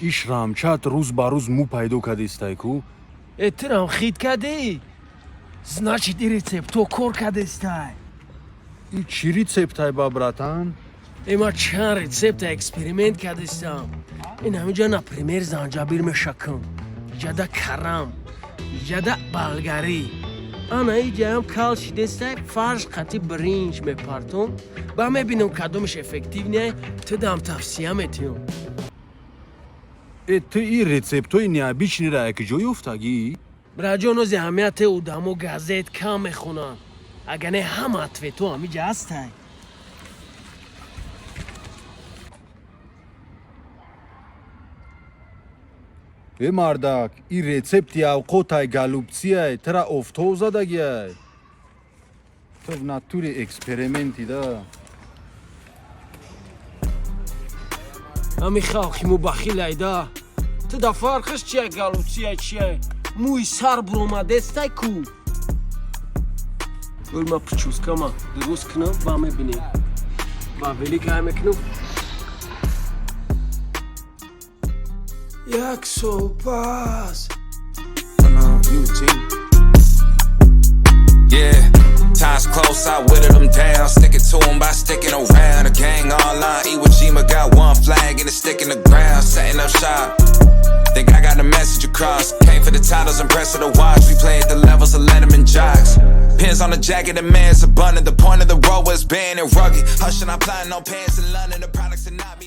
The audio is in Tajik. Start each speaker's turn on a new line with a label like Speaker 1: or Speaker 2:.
Speaker 1: Иш рамчат рӯз ба рӯз мӯ пайдо кадестай ку.
Speaker 2: Э, тирам хит кадӣ, значит, и рецепто кор кадестай.
Speaker 1: И чӣ рецептай ба, братан?
Speaker 2: Э, ма чанд рецепта эксперимент кадестам. Ин ҳамиҷа, например, занҷабир мешакам, иҷада карам, иҷада болгарӣ, ана иҷаям кал шидестай, фарш қати биринҷ мепартом, ба мебинам кадомаш эффективный, тудам тавсия метиҳам.
Speaker 1: Э, ту и рецептҳои необычный ра як ҷо ёфтагӣ?
Speaker 2: Браҷон, ози ҳамияте одамо газет кам мехонанд, агар не ҳама ответ ҳо ҳамиҷа ҳастай.
Speaker 1: Э, мардак, и рецепти авқотай, голубцы яй, тра офтоб задагиай. Ту в натуре эксперименти да.
Speaker 2: Ҳами халқи мубахилайда. Ту да фарқаш чия, голубцы яй, чия, мӯи сар буромадестай ку. Ой, ма причёска ма дуруст кунам, ба мебинем, ба великай мекунам. Як сол пас.
Speaker 3: You a G. Yeah, time's close, I whittled them down. Stick it to 'em by sticking around. The gang online, Iwo Jima got one flag and it's stick in the ground. Setting up shop. Think I got the message across. Came for the titles and press of the watch. We play at the levels of Letterman jocks. Pins on the jacket, the man's abundant. The point of the road was banned and rugged. Hushing, I'm plotting on pants in London. The products are not being.